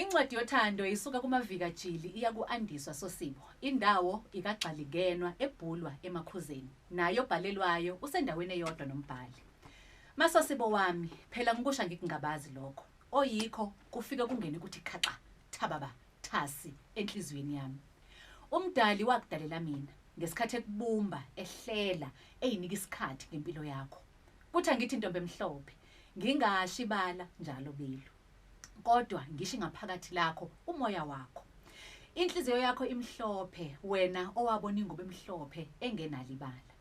Incwadi yothando isuka kuMavika Jili iya ku-Andiswa Sosibo. Indawo ikagxalingenwa ebhulwa emakhuzeni. Naye obhalelwayo usendaweni eyodwa nombhali. Masosibo wami, phela ngikusha ngikungabazi lokho. Oyikho kufike kungene kuthi khaxa, thababa, thasi enhliziyweni yami. Umdali wakudalela mina ngesikhathi ekubumba, ehlela, eyinika isikhathi ngempilo yakho. Kuthi angithi ntombi emhlophe, ngingashi ibala njalo belu. Kodwa ngisho ingaphakathi lakho umoya wakho. Inhliziyo yakho imhlophe wena owabona ingubo emhlophe engenalo ibala.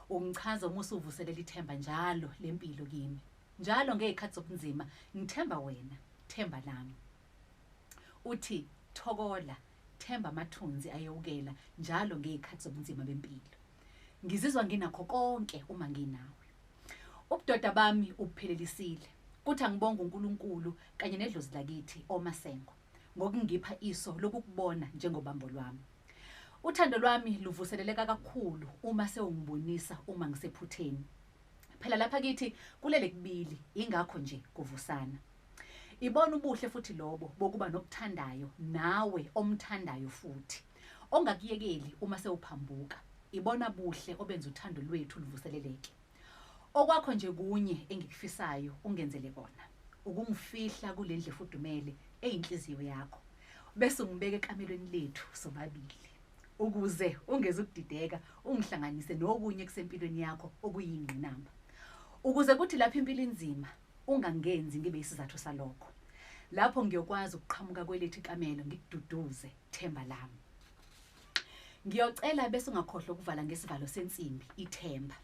Ungichaza uma usuvuselela ithemba njalo lempilo kimi. Njalo ngezikhathi zobunzima ngithemba wena, themba lami. Uthi thokola, themba amathunzi ayewukela njalo ngezikhathi zobunzima bempilo. Ngizizwa nginakho konke uma nginawe. Ubudoda bami ubuphelelisile. Kuthi angibonge uNkulunkulu kanye nedlozi lakithi oMasengo ngokungipha iso lokukubona njengobambo lwami. Uthando lwami luvuseleleka kakhulu uma sewungibonisa uma ngisephutheni. Phela lapha kithi kulele kubili ingakho nje kuvusana. Ibona ubuhle futhi lobo bokuba nokuthandayo nawe omthandayo futhi. Ongakuyekeli uma sewuphambuka. Ibona buhle obenza uthando lwethu luvuseleleke. Okwakho nje kunye engikufisayo ungenzele kona. Ukungifihla kulendlu efudumele eyinhliziyo yakho. Bese ungibeka ekamelweni lethu sobabili. Ukuze ungezukudideka ungihlanganise nokunye kusempilweni yakho okuyingqinamba. Ukuze kuthi lapho impilo inzima ungangenzi ngibe isizathu salokho. Lapho ngiyokwazi ukuqhamuka kwelethu ikamelo ngikududuze themba lami. Ngiyocela bese ungakhohlwa ukuvala ngesivalo sensimbi ithemba.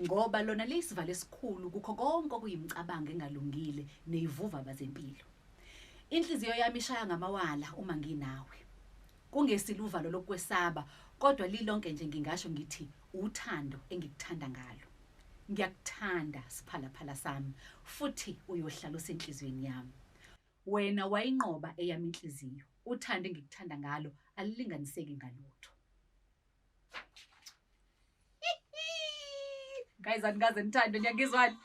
Ngoba lona liyisivalo esikhulu kukho konke okuyimicabango engalungile neyivuvaba zempilo. Inhliziyo yami ishaya ngamawala uma nginawe. Kungesilo uvalo lokwesaba kodwa lilonke nje ngingasho ngithi uthando engikuthanda ngalo. Ngiyakuthanda siphalaphala sami futhi uyohlala usenhliziyweni yami. Wena wayinqoba eyami inhliziyo. Uthando engikuthanda ngalo alulinganiseki ngalutho. Guys, anikaze nithande niyangizwani?